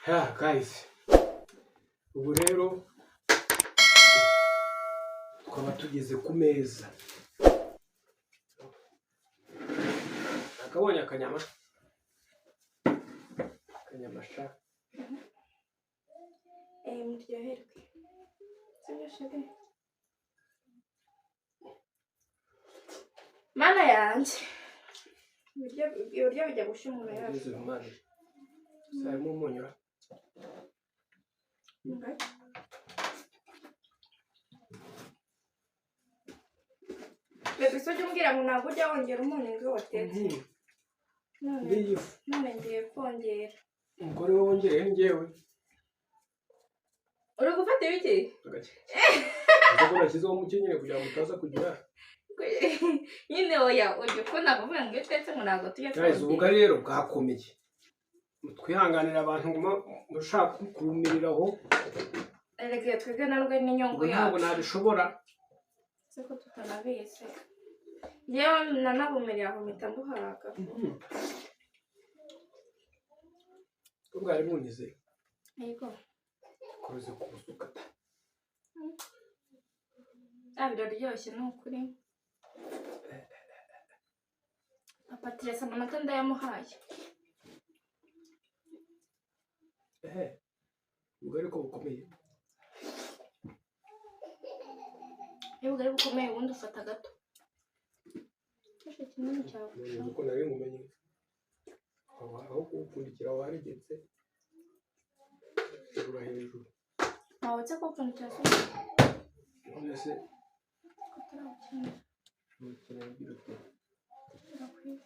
Ha guys, ubu rero twaba tugeze ku meza. Akabonye akanyama, akanyama sha. Muryoherwe, sibyo chéri? Mana yanjye, ibiryo bijya gushya umuntu yacu. Ngeze mu mazi, harimo umunyu ra? Okay. Bebe, se ujya umbwira ngo ntabwo ujya wongera umunyu ngo iyo watetse? None Ngiyi ifu. None ngiye kongera. Umugore we wongereye njyewe. Uri gufata ibiki? Agake uzi ko nashyizeho muke nyine kugira ngo utaza kugira. Nyine oya, ujya ukunda kuvuga ngo iyo utetse ngo ntabwo tujya Guys, twongera. Ubugari rero bwakomeye, twihanganira abantu mushaka kurumiriraho. Erega twebwe narwo n'inyungu Ubu ntabwo yacu. nabishobora. Se ko tutanabizi, yewe nanabumereye aho mpita mbuhaga. Ko bwari bunize. Yego. Koze kubusuka. Ah, biraryoshye ni ukuri. Papa Teresa amanota ndayamuhaye. Ehe, ubugari ko bukomeye. Iyo ubugari bukomeye, ubundi ufata gato. Ufashe kinini cyawe. Nzi ko nari nkumenye aho kuwupfundikira waregetse terura hejuru. Wabutse kuwupfundikira se? None se? Ko utarawukenera. Ntukeneye ugira ute? Urakwiye.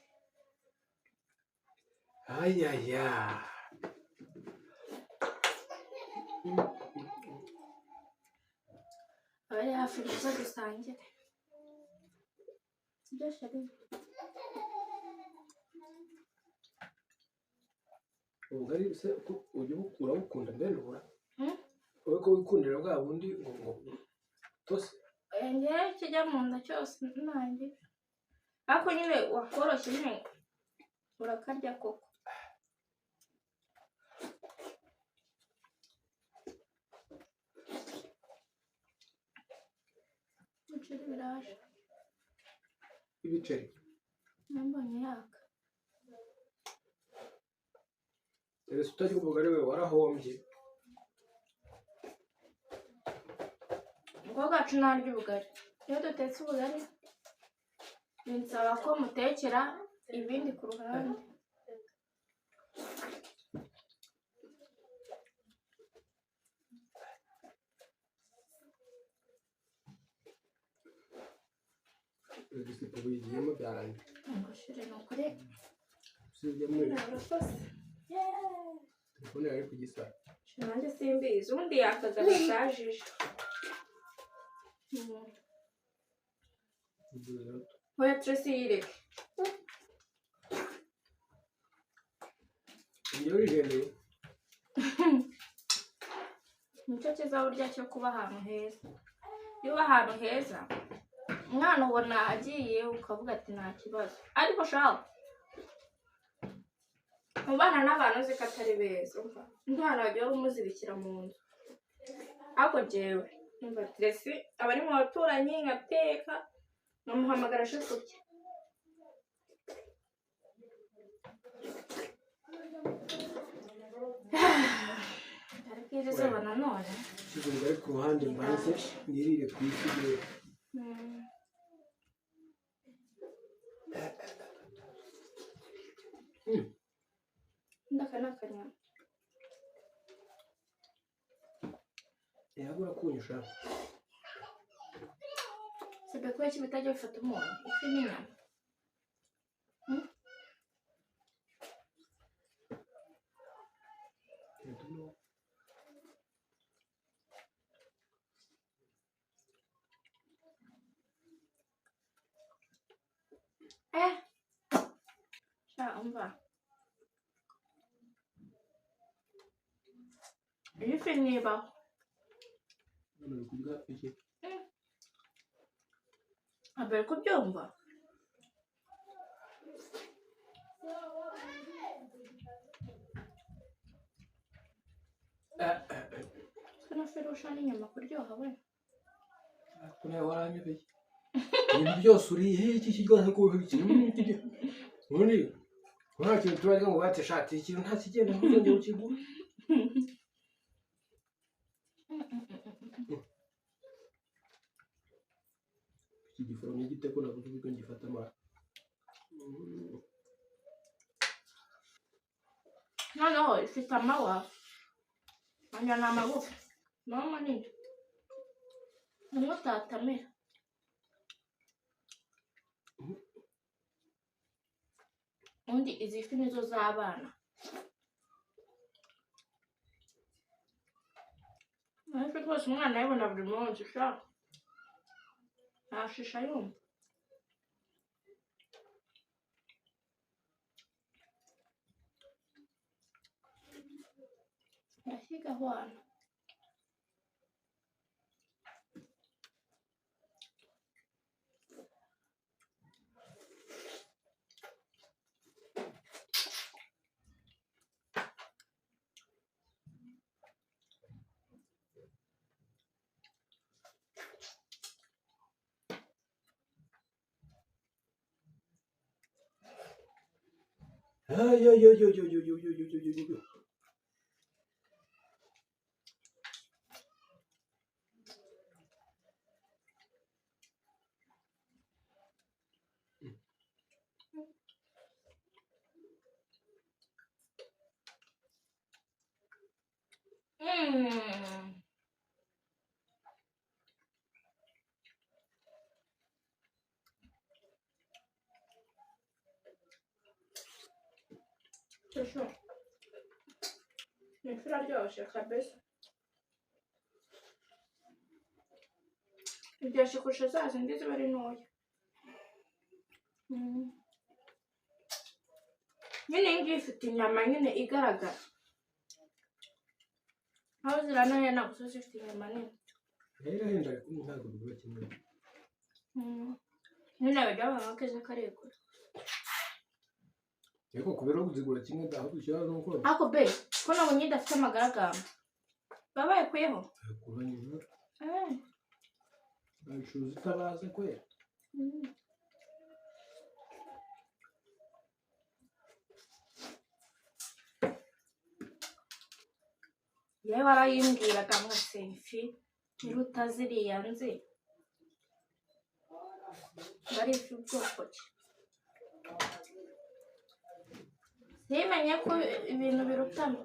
Ayaya. Abari hafi muze dusangire, sibyo chéri? Ubugari se ko ujya urabukunda mbere ubura? Hmm? Wowe ko wikundira bwa bundi ngo tose. Njyewe ikijya mu nda cyose nanjye, ariko nyine wakoroshye nyine urakarya koko. Ibiceri biraje. Ibiceri. Nambonye yaka. Teresa, utarya ubugari we warahombye. Umukobwa wacu ntarya ubugari. Iyo dutetse ubugari binsaba ko mutekera ibindi ku ruhande. Igisipo buyigiyemo byarangiye. Ngo chéri, ni ukuri. Usibye muri Urakoze. telefone yawe iri kugisa. Nanjye simbizi, ubundi yakaga bisajije. Oya Tracy, yireke. Njyewe urigendeye. Nicyo cyiza burya cyo kuba ahantu heza. Iyo uba ahantu heza, umwana ubona agiye ukavuga ati nta kibazo, ariko shaho ubana n'abantu uzi ko atari beza, umva umwana wagiye umuzirikira mu nzu. Ariko njyewe umva Tracy aba ari mu baturanyi, nkateka nkamuhamagara aje kurya. Ariko iri zuba nanone. Nshyize ubugari ku ruhande, mbanze nirire ku isi rero. Ndaka ni akanyama. Yabura kunyusha. Sibyo, kubera ko bitajya bifata umunyu, ifi n'inyama. I don't know. Sha umva. Iyi fi ntibaho. None uri kurya iki? Ntabwo uri kubyumva. Ko na ferusha n'inyama kuryoha we. Ariko nawe waranyobeye. Ibintu byose uriye iki kiryoshye kuko iki iki. Ubundi nta kintu turarya ngo bate shati ikintu nta kigenda ntuzongere ukigura. Iki giforomye gite ko nabuze uburyo ngifata amara. Noneho ifite amahwa. Aya ni amagufa. Amahwa manini. Nimwe utatamira. Ubundi izi fi nizo z'abana. Ariko rwose umwana ayibona buri munsi sha. Ntashisha yumva. Ndashyiga ahwana. Ay, ay, ay, ay, ay, ay, ay, ay, ay, ay, ay. Shusho. Ni ifi iraryoshye kabisa. Iryoshye kurusha za zindi ziba ari ntoya. Nyine iyi ngiyi ifite inyama nyine igaragara. Aho ziriya ntoya ntabwo ziba zifite inyama nini. Nayo irahenda ariko ntabwo bigura kimwe. Nyine bajya bavuga ko keza karegura. Ariko kubera ko zigura kimwe aho dushyira nuko Ariko be, ko nabonye idafite amagaragamba. Baba bayikuyeho? bayakura nyuma bayicuruza itabaze kwera. Yewe warayimbwiraga ngo ifi iruta ziriya nzi. Bari ifi bwoko ki? Simenye ko ibintu birutana.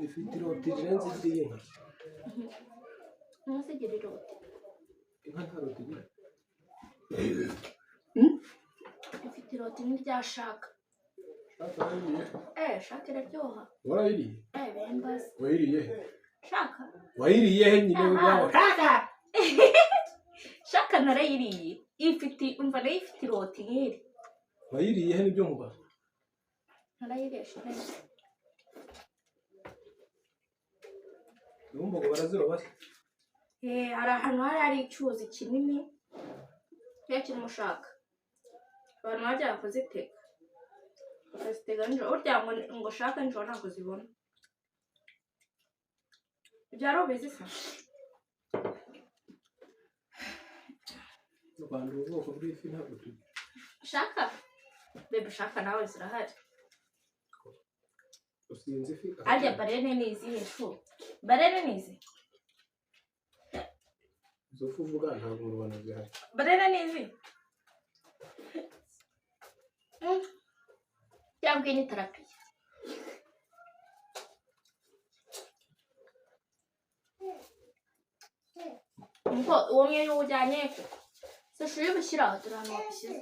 Ifite iroti rirenze iry'inka. Inka zigira iroti. Inka nta roti igira. Ifite iroti nk'irya shaka. Shaka warayiriye? Shaka iraryoha. Warayiriye? Bembaze. Wayiriye he? Shaka. Wayiriye he nyine Aha. ubwawe? Shaka. Shaka narayiriye. Ifite umva nayo ifite iroti nk'iri. Wayiriye he nibyo nkubaza? Narayiriye shaka. Urumva ngo baraziroba se? Hari ahantu hari hari icyuzi kinini iyo kirimo ushaka abantu bajyaga kuzitega bakazitega nijoro burya ngo ushake nijoro ntabwo uzibona. Ibyo wari ubizi se? Mu Rwanda ubu bwoko bw'ifi ntabwo tugira. Shaka bebe shaka nawe zirahari. Usinze ifi? Harya barene ni izihe fu? Barene ni izi? Izo fu uvuga ntabwo mu Rwanda zihari. Barene ni izi? Cyangwa iyi ni terapiya. Nuko uwo mwenya uwujyanye se shuri ubushyira aho turi ahantu wabishyize.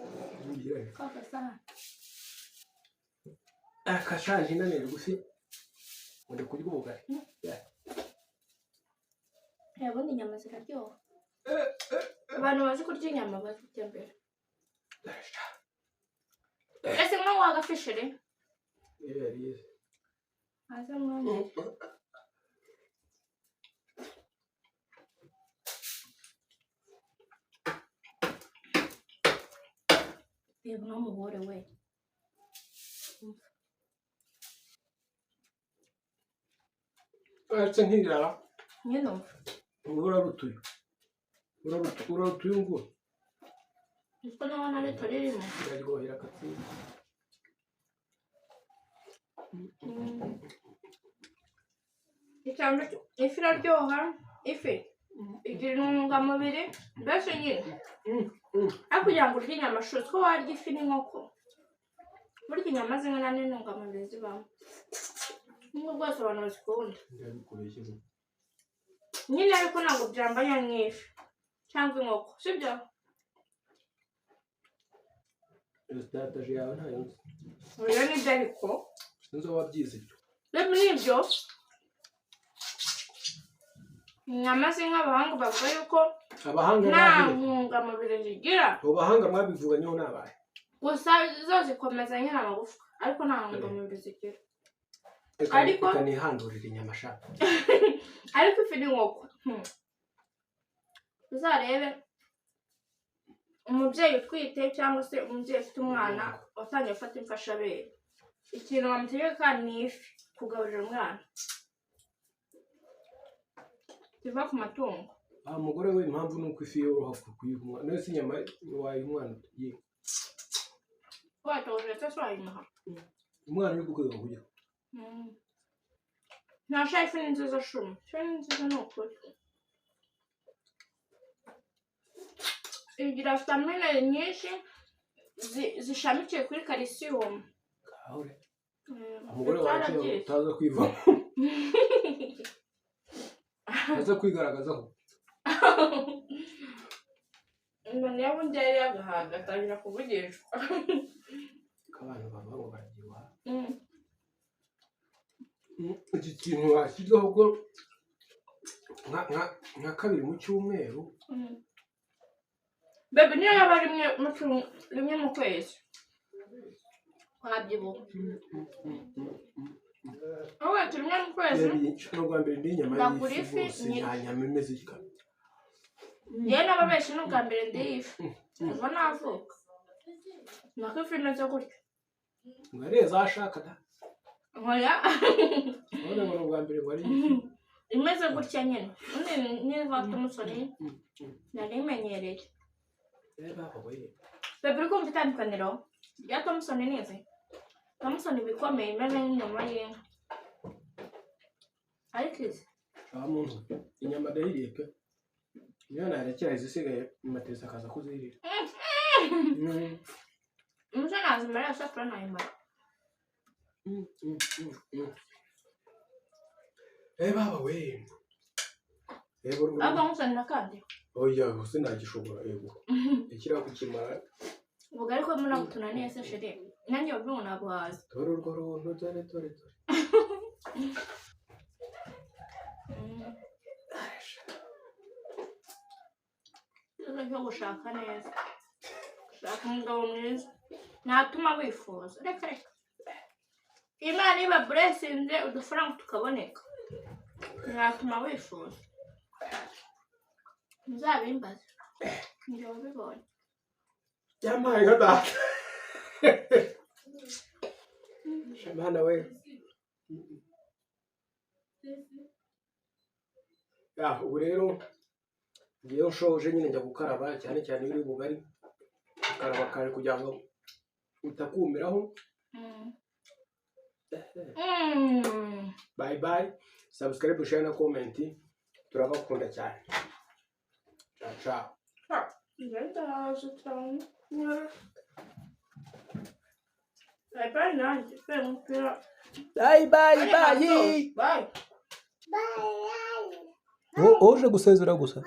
Ngira he? Ka gasahani. Akashaje inaniwe gusi. Ngo kurya ubugari. Ubundi inyama ziraryoha. Abantu bazi kurya inyama bazirya mbere. Ese mwa wagafishere? Iyo yariye. Aza mwongere. Reba uno mugore we. Uretse nk'irara. Nyine umva. Ubu urarutuye, urarutuye nguyu. Niko nabona rito ririmo. Iraryohera akatsinda. Icyambere, ifi iraryoha, ifi igira intungamubiri mbese nyine. Ariko kugira ngo urye inyama shu, ko warya ifi n'inkoko, burya inyama z'inka nta n'intungamubiri zibamo nubwo bwose abantu bazikunda. Ndabikubeshye. Nyine ariko ntabwo byambanya nk'ifi cyangwa inkoko, sibyo? Iyo sitataje yawe ntayo nzi. Oya, nibyo ariko. Sinzi aho wabyize ibyo. Rero nibyo, inyama z'inka abahanga bavuga yuko Abahanga nta nahe? ntungamubiri zigira. Abo bahanga mwabivuganyeho ni abahe? Gusa zo zikomeza nyine amagufwa, ariko nta ntungamubiri zigira. Reka reka nihandurire inyama sha. Ariko ifi n'inkoko, Uzarebe umubyeyi utwite cyangwa se umubyeyi ufite umwana watangiye gufata imfashabere, ikintu bamutegeka ni ifi kugaburira umwana ziva ku matungo. Ah, mugore we, impamvu ni uko ifi yoroha kuyiha umwana. None se inyama wayiha umwana yiwe? Watoje se wayimuha? Umwana uri gukwiga kurya. Ntasha, ifi ni nziza shuma, ifi ni nziza ni ukuri, igira vitamine nyinshi zishamikiye kuri kalisiyumu. Kahure. Umugore wawe Twarabyize. utaza kwivamo, utaza kwigaragazaho. Umuntu iyo bundi yari yagahaga atangira kuvugishwa. Ko abantu bavuga ngo barabyibuha. Iki kintu washyirwaho ubwo nka kabiri mu cyumweru. Bebe, niyo yaba rimwe mu kwezi wabyibuha. Ahubwo ati rimwe mu kwezi. Ni ubwa mbere ndi inyama Ndagura y'ifi ifi rwose. nyirya. Nta nyama imeze itya. Njyewe n'ababeshi ni ubwa mbere ndiye ifi kuva navuka, nako ifi imeze gutya. Ngo ariye zashaka da. Nkoya. None ngo ni ubwa mbere ngo ariye ifi. Imeze gutya nyine, ubundi niba tumusoni nari imenyereye. Reba we. Bebe, uri kumva itandukaniro rya Thompson n'izi? Thompson iba ikomeye, imeze nk'inyama y'inka, ariko izi Aba muntu inyama ndayiriye pe, niyo narekera izisigaye matesa akaza kuzirira. Umuco nazimara yose, nayimara. Eh baba we, yego. Ahubwo nkusanira kandi. Oya, sinagishobora, yego, ikiriya kukimara. Ubwo ariko ntabwo tunaniye se chéri? Nanjye bavuga ngo naguhaza. Dore urwo runtu, dore, dore, dore. Ikibazo cyo gushaka neza, gushaka umugabo mwiza ntatuma wifuza, reka reka. Imana iba buresinze udufaranga tukaboneka, ntatuma wifuza. Muzabimbaze njye wabibonye. Yampaye nka data shamana we. Ya, ubu rero ngewe nshoje nyine njya gukaraba, cyane cyane iyo uri bugari ukaraba kare kugira ngo utakumiraho. Bye bye, subscribe, share na comment, turabakunda cyane. Ciao ciao. Ndahaze cyane. Bye bye, nanjye kubera umupira. Bye bye. Bye. Uje gusezera gusa.